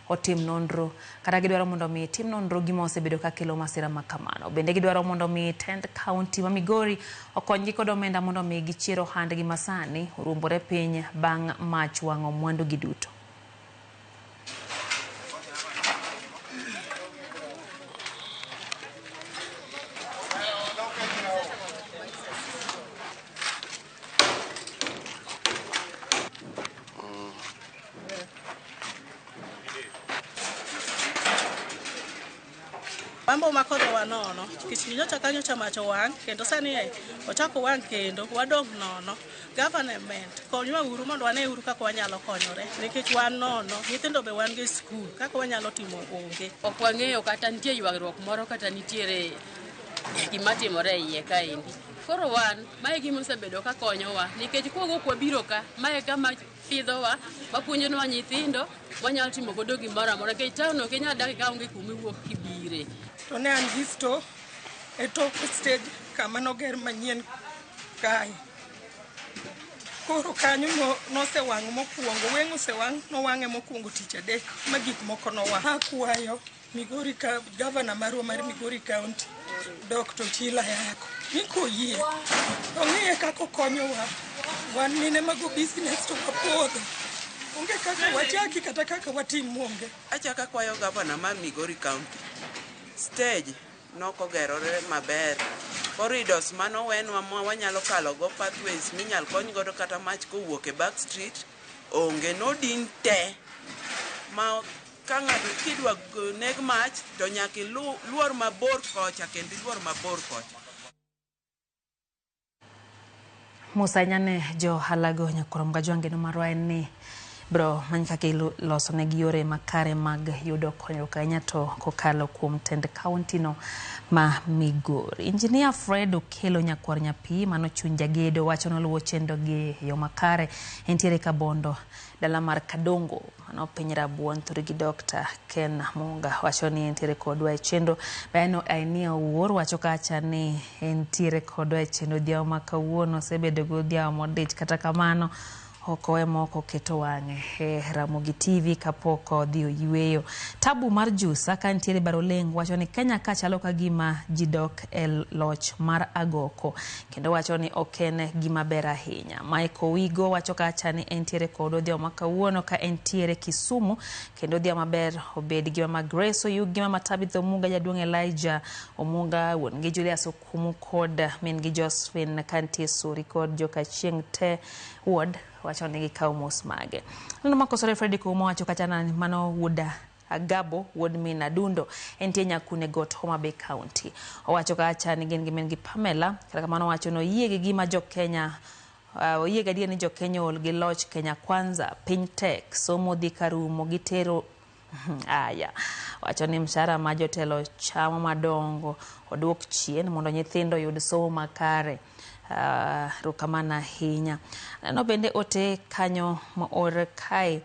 otim nonro kata gidwaro mondo mi tim nonro gima osebedo ka kelo masira ma kamano. Bende gidwaro mondo mi tend kaunti ma Migori okonygi kod omenda mondo mi gichier ohandgi masani oruombore piny bang' mach wang'o mwandu gi duto. Wambo mako dhowa nono, nikech nyocha ka nyocha mach owang' kendo sani e ochako wang' kendo wadong' nono. Government konywa uru mondo wane uru kaka wanyalo konyore nikech wan nono, nyithindo be wan go e skul, kaka wanyalo timo onge. Ok wang'eyo kata nitie ywagruok moro kata nitiere gima timore e iye kaendi. Koro wan, mae gima osebedo ka konyowa nikech kuongo kwabiro ka, mae kama pidhowa, mapuonjonwa nyithindo, wanyalo timo godo gimoro amora nikech town ok inyal dak ka onge kuma iwuok kibire. To ne an gi store e tok stage kama noger manyien kae. Koro kanyo nosewang' mokwongo, weng' osewang', nowang'e mokwongo tich adek ma gik moko nowang'. Akwayo Migori ka gavana marwa mar Migori County, Dr. Ochilo Ayako, ni koyie to ong'iye kaka okonyowa. Wan mine mago business to wapodho. Onge kaka wachaki kata kaka watim onge. Achako akwayo gavana mar Migori County, stage nokogerore maber. Corridors manowenwa ma wanyalo kalo go pathways minyal kony godo kata mach kowuok e back street onge nodin te ma ka ng'ato kidwa neg mach to nyaka iluor mabor kocha kendo iluor mabor kocha. Musa nyane jo ohala go nyakorom gajwang' geno marwa en ni bro many kaka iloso negi yore makare mag yudo konyruok ahinya to kokalo kuom tend kaunti no ma Migori. Injinia Fred Okello Nyakwar Nyapi mano chuny jagedo wacho noluwo chenro gi e yo makare entiere Kabondo dala mar Kadongo mano piny Rabuon thurgi gi Dr. Ken Munga wacho ni entiere kodwa e chenro. Baeno Ainia Owuor wacho kacha ni entiere kodwa e chenro odhiambo ma kawuono osebedo gi odhiambo modich kata kamano ok owe moko keto wang'e e Ramogi TV kapok odhi oyweyo. Tabu mar Jusa ka nitiere Baroleng wacho ni Kenya ka chalo ka gima ji dok e loch mar agoko kendo wacho ni ok en gima ber ahinya. Michael Wigo wacho kacha ni entiere kod odhiambo ma kawuono ka entiere Kisumu kendo odhiambo maber obed gi mama Grace Oyugi, mama Tabitha Omunga, jaduong' Elijah Omunga, wuon gi Julius Okumu kod min gi Josephine kantie Suri kod Jokachieng' te ward wacho ni gikawo mos mage. Neno makosore Fredrick Ouma wacho kacha na mano wuod Agabo wuod min Adundo entie Nyakune Got Homa Bay County. Owacho kacha ni gin gi min gi Pamela kata kamano owacho ni oyie gi gima jo Kenya oyie gadier ni jo Kenya ool gi loch Kenya Kwanza piny tek somo dhi karumo gitero aya wacho ni mshahara ma jotelo chamo madongo oduok chien mondo nyithindo oyud somo makare. Erokamano ahinya. Aneno bende ote kanyo moor kae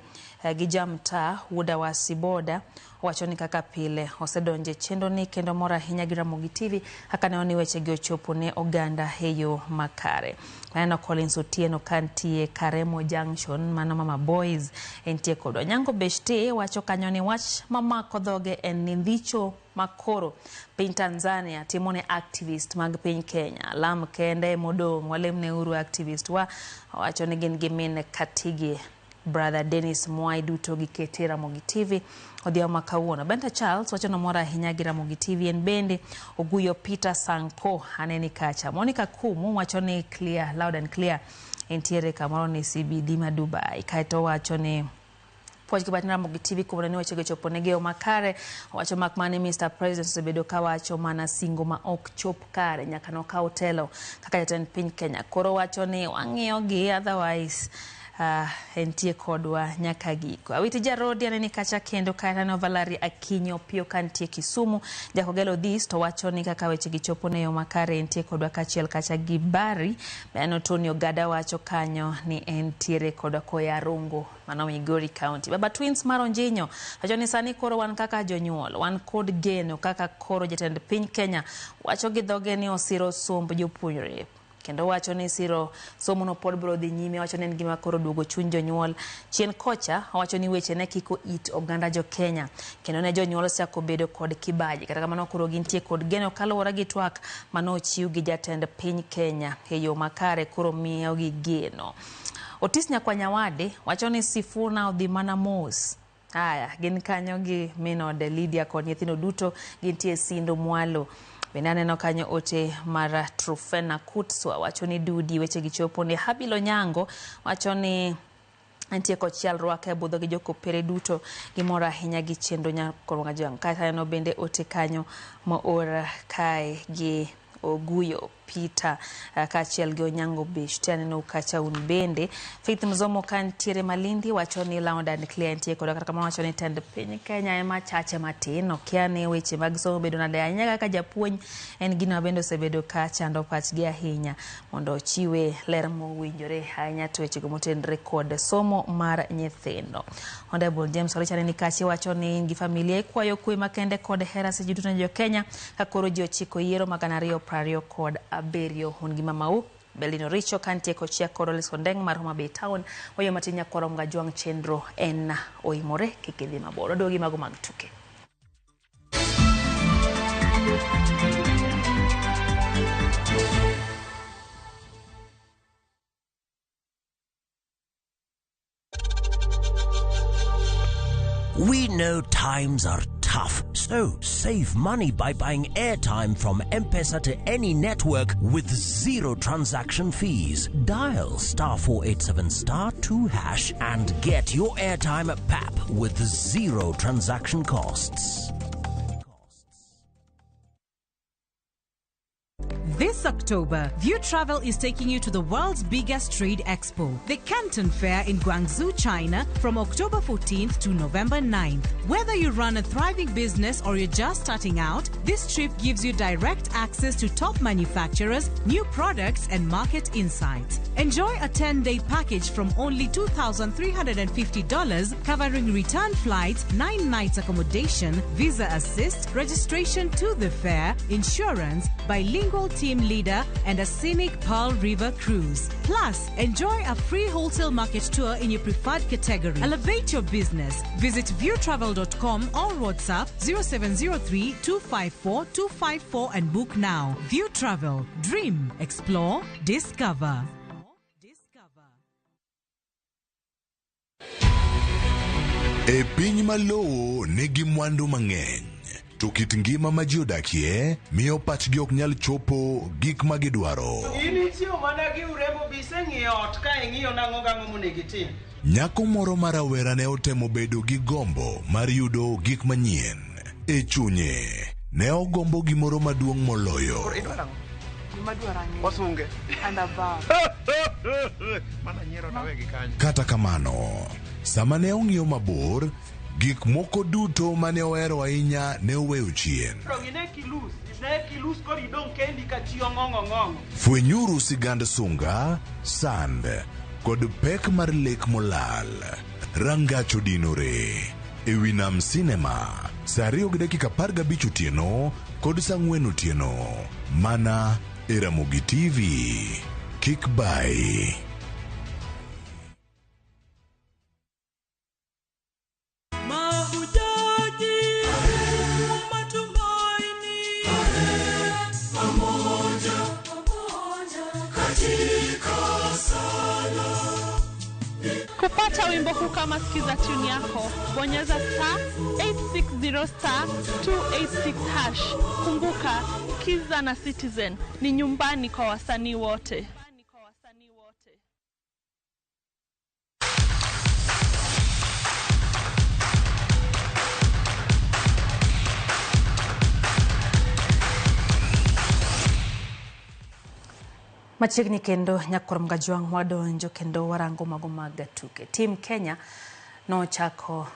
gi jamtaa wuod Awasi Boda wacho ni kaka pile osedonjo e chenro ni kendo mor ahinya gi Ramogi TV kaka neno ni wechegi ochopo ne oganda e yo makare. Aneno Collins Otieno kantie Karemo Junction mano Mama Boys entie kodwa. Nyango Beshte wacho kanyo ni wach mamako dhoge en ni ndicho makoro piny Tanzania timo ne activist mag piny Kenya. Lam kende modong' walemne uru activist wa wacho ni gin gi min Katigi brother Dennis Mwai duto gikete Ramogi TV odhiambo ma kawuono. Benta Charles wacho nomor ahinya gi Ramogi TV en bende Oguyo Peter Sanko aneni kacha. Monica Kumu wacho ni clear, loud and clear entiere kamoro ni CBD ma Dubai. Kaeto wacho ni puonj gi wach Ramogi TV kuom ni wechego chopo ne yo makare. Owacho mak mana ni Mr. President osebedo kawacho mana singo ma ok chop kare nyaka nokaw telo kaka jatend piny Kenya. Koro wacho ni wang'iyo gi otherwise entie kodwa nyaka giko. Awiti Jarodi aneni kacha kendo kae Valerie Akinyo Pio kantie Kisumu. Jakogelo Odhis to wacho ni kaka weche gi chopo ne yo makare entie kodwa kaachiel kacha gi Barry. Aneno Tony Ogada wacho kanyo ni entiere kodwa koya Rongo mano Migori County. Baba Twins mar Onjinyo wacho ni sani koro wan kaka jonyuol wan kod geno kaka koro jatend piny Kenya wacho gi dhoge ni osiro somb jopuonjre kendo wacho ni siro somo no pod biro dhi nyime. Wacho ni en gima koro duogo chuny jonyuol chien kocha. Owacho ni weche ne kiko it oganda jo Kenya kendo ne jonyuol osechako bedo kod kibaji. Kata kamano koro gintie kod geno kaluwore gi twak manochiw gi jatend piny Kenya e yo makare koro miyogi geno. Otis Nyakwanyawade wacho ni Sifuna odhi mana mos. Aya, gin kanyo gi min ode Lydia kod nyithindo duto gintie Sindo Mwalo. Bende aneno kanyo ote mar Trufena Kutswa wacho ni dudi weche gi chopo ne Habil Onyango wacho ni Nitie kochiel rwake budho gi jokopere duto gimor ahinya gi chenro Nyakorwa Kajwang'. Kaeto aneno bende ote kanyo moor kae gi Oguyo Peter kaachiel gi Onyango Beshte aneno kacha un bende. Faith Mzomo ka nitiere Malindi wacho ni loud and clear nitie koda kata kamano wacho ni tend piny Kenya ema chache matin okia ni weche mag somo bedo nade ahinya kaka japuonj en gino bende osebedo ka chando pachgi ahinya mondo ochiwe ler mowinjore ahinya to wechego motenore kod somo mar nyithindo. Honorable James Orichane ni kache wacho ni in gi familia ikwayo kwe makende kod hera seche duto ne jo Kenya ka koro ji ochiko yiero ma 2027 un gi mamau Belino Richo kantie kochia kod Olis Ondeng' mar Homa Bay Town wayo matin nyakwaro Mgajwang' chenro en oimore kik idhi mabor. Waduogi mago mag tuke. We know times are tough, so save money by buying airtime from M-Pesa to any network with zero transaction fees. Dial *487 *2# and get your airtime at PAP with zero transaction costs. This October, View Travel is taking you to the world's biggest trade expo, the Canton Fair in Guangzhou, China, from October 14th to November 9th. Whether you run a thriving business or you're just starting out, this trip gives you direct access to top manufacturers, new products, and market insights. Enjoy a 10-day package from only $2,350, covering return flights, 9 nights accommodation, visa assist, registration to the fair, insurance, bilingual team leader, and a scenic Pearl River cruise. Plus, enjoy a free wholesale market tour in your preferred category. Elevate your business. Visit viewtravel.com or WhatsApp 0703 254 254 and book now. View Travel. Dream, explore, discover. E piny ma lowo nigi mwandu mang'eny, to kit ngima ma ji odakie miyo pachgi ok nyal chopo gik ma gidwaro. In ichiewo mana gi urembo bi iseng'iyo ot ka ing'iyo nang'o gang'o monego itim. Nyako moro ma rawera ne otemo bedo gi gombo mar yudo gik manyien. E chunye, ne ogombo gimoro maduong' moloyo. Wasunge. Kata kamano, sama ne ong'iyo mabor, gik moko duto mane ohero ahinya ne oweyo chien. Fwenyuru sigand sunga, sand, kod pek mar lek molal. Rangach odinore. E wi Nam Cinema, saa 2:15 otieno kod saa 4 otieno. Mana e Ramogi TV. Kik bai. Kupata wimbo huu kama sikiza tune yako, bonyeza *860 *286#. Kumbuka, Kiza na Citizen ni nyumbani kwa wasanii wote. Machiegni kendo nyakwar Mgajwang' wadonjo kendo warango mago mag tuke. Team Kenya nochako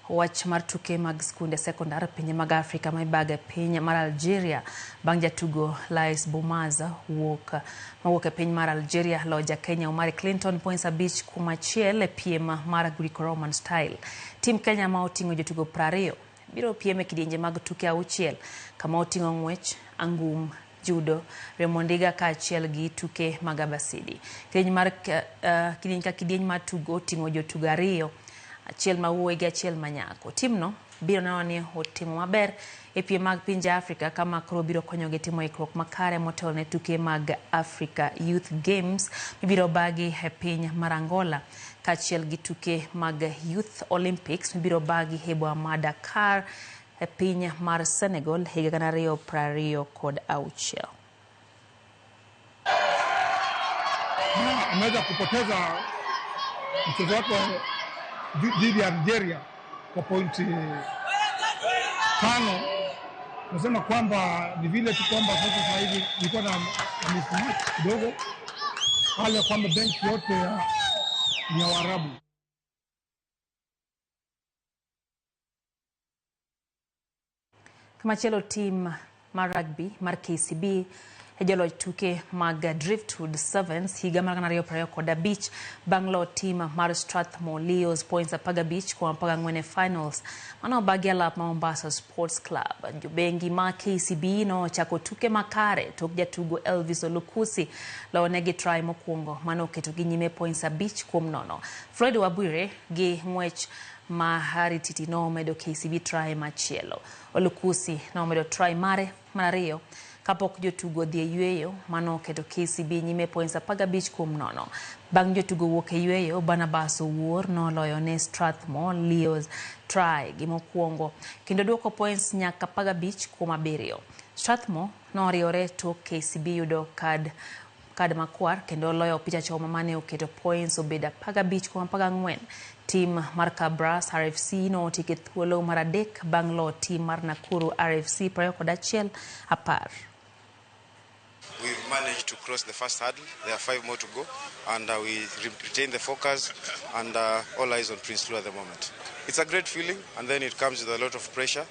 wach mar tuke mag skunde sekondar pinje mag Afrika ma ibago e piny mar Algeria bang' jatugo Lais Boumaza mawuok e piny mar Algeria loyo ja Kenya Omari Clinton points 5-1 e piem mar Greco-Roman style. Team Kenya ma oting'o jotugo 20 biro piem e kidienje mag tuke 6 kama oting'o ng'wech, angum, judo, riembo ndiga kaachiel gi tuke mag abasidi. Kidieny ka kidieny mar tugo oting'o jotugo 2, achiel ma wuoyi gi achiel ma nyako. Timno biro neno ni otimo maber e piem mag pinje Afrika kama koro biro konyogi timo ikruok makare motelo ne tuke mag Africa Youth Games mibiro bagi e piny mar Angola kaachiel gi tuke mag Youth Olympics mibiro bagi e boma ma Dakar e piny mar Senegal higa 2026. Ameweza kupoteza mchezo wake dhidi ya Algeria kwa pointi 5. Nasema kwamba ni vile tu kwamba sasa hivi nilikuwa na mismatch kidogo pale kwamba bench yote ni ya Waarabu. Kamachielo team mar rugby mar KCB e joloch tuke mag Driftwood Sevens higa mar 2025 bang' loyo tim mar Strathmore Leos points 15 kuom 14 e finals mano obagi alap ma Mombasa Sports Club. Jobengi ma KCB nochako tuke makare tok jatugo Elvis Olukusi loyonegi try mokwongo mano oketogi nyime points 5 kuom 0. Floyd Wabwire gi ng'wech ma Harry Titi nomedo KCB try machielo. Olukusi nomedo try mare mar 2 kapok jotugo dhi e yweyo mano oketo KCB nyime points 15 kuom 0. Bang' jotugo wuok e yweyo, Barnabas Owuor noloyo ne Strathmore Leos try gi mokwongo kendo duoko points nyaka 15 kuom 7. Strathmore noriwore tok KCB yudo kad makwar kendo loyo picha choma mane oketo points obedo 15 kuom 14. Tim mar Kabras RFC notieko e thuolo mar 3 bang' loyo tim mar Nakuru RFC 21-10. We've managed to cross the first hurdle. There are 5 more to go, and we retain the focus and all eyes on Prince Lu at the moment. It's a great feeling, and then it comes with a lot of pressure.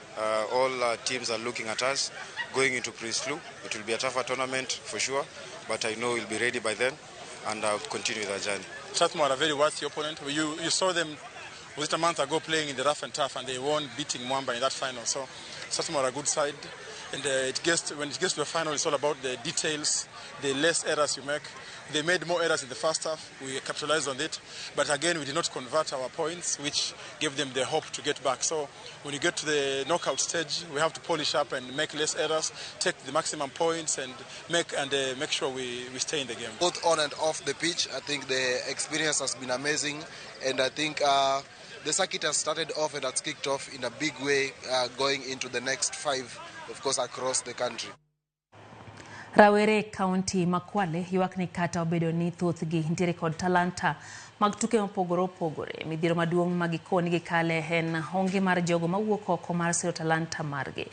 All teams are looking at us going into Prince Lu. It will be a tougher tournament for sure, but I know we'll be ready by then and continue with our journey. Strathmore are a very worthy opponent. You saw them, was it a month ago, playing in the rough and tough, and they won, beating Mwamba in that final. So Strathmore are a good side. And when it gets to the final, it's all about the details, the less errors you make. They made more errors in the first half. We capitalized on it. But again, we did not convert our points, which gave them the hope to get back. So when you get to the knockout stage, we have to polish up and make less errors, take the maximum points, and make sure we stay in the game. Both on and off the pitch, I think the experience has been amazing. And I think the circuit has started off and has kicked off in a big way going into the next 5, of course, across the country. Rawere kaunti ma Kwale ywak ni kata obedo ni thothgi nitiere kod talanta mag tuke mopogore opogore. Midhiero maduong' ma gikoni gikale en onge mar jogo mawuok oko mar siro talanta margi.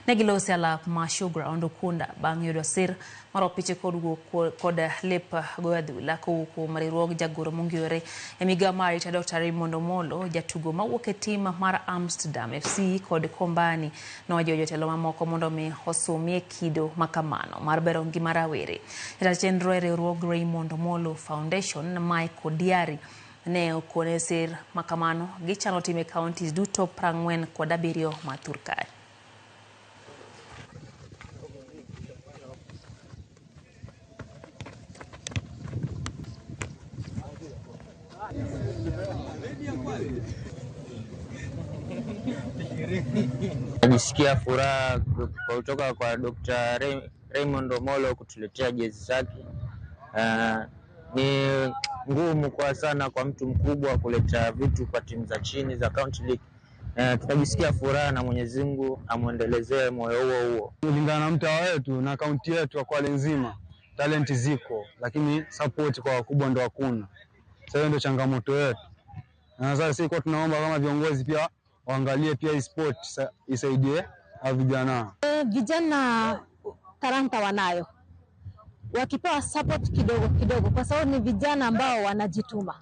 Ne gilose alap ma Showground Ukunda bang' yudo sir mar opiche kod wuok kod lep goyo adhula kowuok kuom riwruog jagoro mongirore e migao mar arita Dr. Raymond Omolo, jatugo mawuok e tim mar Amsterdam FC kod Kombani nojiwo jotelo mamoko mondo mi osumie kido makamano mar bero ngima rawere. Jatend chenro e riwruog Raymond Omolo Foundation Michael Diari ne okone sir makamano gichano time counties duto 47 ma Turkana. Najisikia furaha kutoka kwa Dr. Raymond Omolo kutuletea jezi zake. Ni ngumu kwa sana kwa mtu mkubwa kuleta vitu kwa timu za chini za County League. Tunajisikia furaha na Mwenyezi Mungu amuendelezee moyo huo huo. Kulingana na mtaa wetu na kaunti yetu ya Kwale nzima, talenti ziko lakini support kwa wakubwa ndo hakuna. Sasa hiyo ndio changamoto yetu. Na sasa sisi kwa tunaomba kama viongozi pia waangalie pia sport isaidie vijana. Vijana talanta wanayo. Wakipewa support kidogo kidogo, kwa sababu ni vijana ambao wanajituma.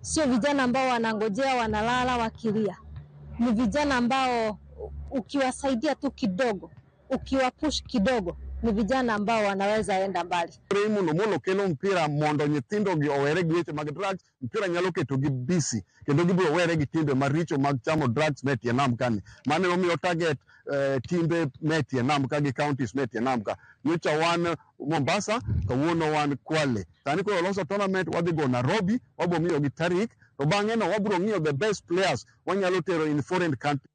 Sio vijana ambao wanangojea, wanalala, wakilia. Ni vijana ambao ukiwasaidia tu kidogo, ukiwapush kidogo, ni vijana ambao wanaweza enda mbali. Raymond Omolo kelo mpira mondo nyithindo gi owere gi weche mag drugs, mpira nyalo keto gi busy kendo gibiro were gi timbe maricho mag chamo drugs me tie nam kani. Mano emomiyo target timbe me tie nam ka gi counties me tie nam ka. Nyocha wan Mombasa, kawuono wan Kwale. Sani koro loso tournament wadhi go Nairobi, wabiro miyo gi tarik, to bang'e no wabiro ng'iyo the best players wanyalo tero in foreign country.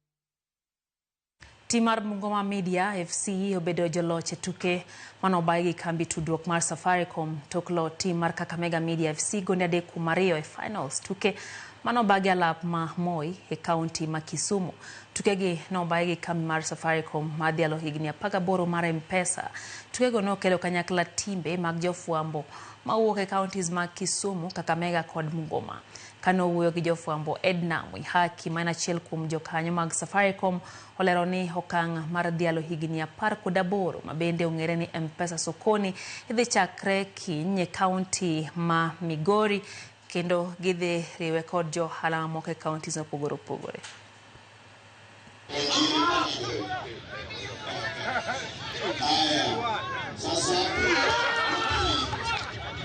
Tim mar Bungoma Media FC obedo joloch e tuke manobaye gi kambi tudruok mar Safaricom tok loyo tim mar Kakamega Media FC gonde 3-2 e finals tuke manobagi alap ma Moi e kaunti ma Kisumu. Tukegi nobaye gi kambi mar Safaricom madhialo higni 18 mar M-Pesa. Tukego nokelo kanyakla timbe mag jofwambo mawuok e counties mag Kisumu, Kakamega kod Bungoma. Kane owuoyo gi jofwambo, Edna Mwihaki ma en achiel kuom jokanyo mag Safaricom olero ni okang' mar dhialo higni 18 ma bende ong'ere ni M-Pesa Sokoni idhi chakre kiny e kaunti ma Migori kendo gidhi riwe kod jo ohala mamoko e kauntis mopogore opogore.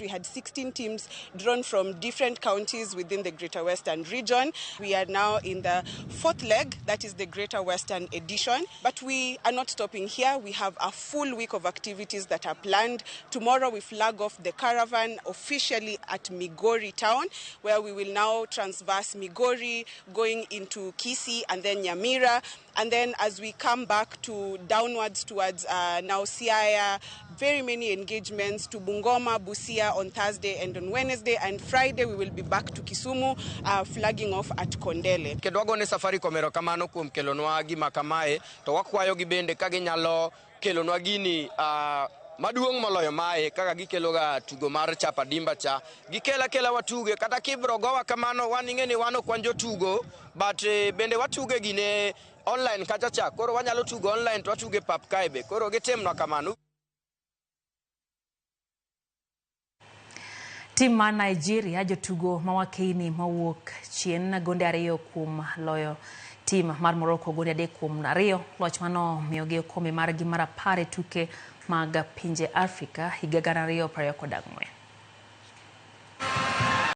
We had 16 teams drawn from different counties within the Greater Western region. We are now in the fourth leg, that is the Greater Western edition. But we are not stopping here. We have a full week of activities that are planned. Tomorrow we flag off the caravan officially at Migori town, where we will now transverse Migori, going into Kisii and then Nyamira. And then as we come back to downwards towards now Siaya, very many engagements to Bungoma, Busia on Thursday and on Wednesday, and Friday we will be back to Kisumu, flagging off at Kondele. Kendo wagone Safaricom erokamano kuom kelonwa gima kamae, to wakwayo gi bende ka ginyalo kelonwa gini maduong' moloyo mae kaka gikeloga tugo mar chapa dimba cha, gikela kela watuge kata kibro gowa kamano, wan ing'e ni wan ok wan jotugo, but bende watuge gine online kacha cha, koro wanyalo tugo online to watuge pap kae be, koro gitimnwa kamano. Tim mar Nigeria jotugo ma wakeini mawuok chien gonde 2 kuom loyo tim mar Morocco gonde 3-2. Loch mano miyogi okombe margi mar 10 e tuke mag pinje Afrika higa 2024.